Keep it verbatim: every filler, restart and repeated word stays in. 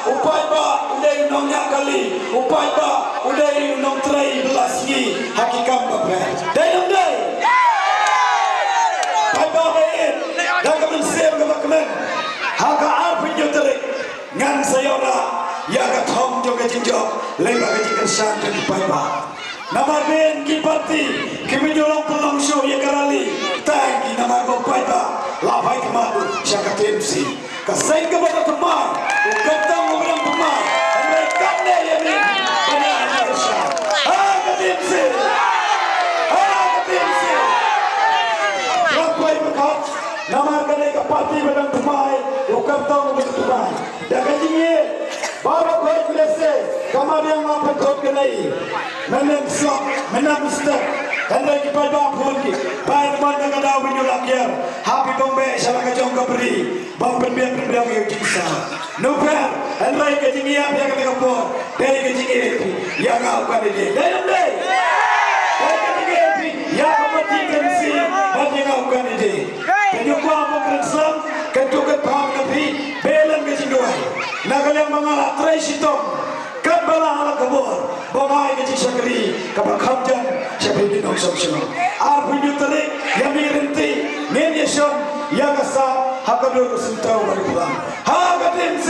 U paidbah u dei u nongñiah kali, u paidbah u dei u nongtrei bylla sngi ha ki kam bapher. Dei ne ym dei? Paidbah ba ïeit, da ka mynsiem kaba kmen, ha ka arphew hynñiew tarik ngan sa ïoh rah ïa ka thong jong ka jingjop lyngba ka jingkyrshan jong ki paidbah. Namar ba ki parti kim ju long pynlong shuh ïa ka rally tang ki, namar ba u paidbah la phai khmat sha ka T M C. Ka seng kaba dang thymmai, u kyrtong uba dang thymmai, hynrei kam dei ïa me ban ïa kyrshan. Ha ka T M C. Ha ka T M C. Khlem poi pyrkhat, namar ka dei ka parti ba dang thymmai, u kyrtong uba dang thymmai. Da ka jingïeit baroh khoit lehse ka mariang la pynthut kane. Men ym slap, men ym step. Hynrei ki paidbah phone ki, bai, man da ka daw ba ngi la kiar ha phi, bym beh sha la ka jong ka bri ban pynbiang pynbiang ïa u jingsaw. Nupher, hynrei ka jingïap ïa kane ka por dei ka jingïeit phi ïa nga u candidate. Dei ne ym dei? Dei ka jingïeit phi ïa ka parti T M C bad ïa nga u candidate. Te ngi kwah ban kren slem, kyntu kynpham na phi, beh lem ka jingduwai. Na ka liang ba nga la trei shitom katba la ha la ka bor ban ai ka jingshakri kaba kham jan sha phi ki nongshong shnong. Arphew hynñiew tarik, ïa mih ryntih, ngin ïa shong ïa ka sap ha ka dur ka syntiew bad u phlang. Ha ka T M C.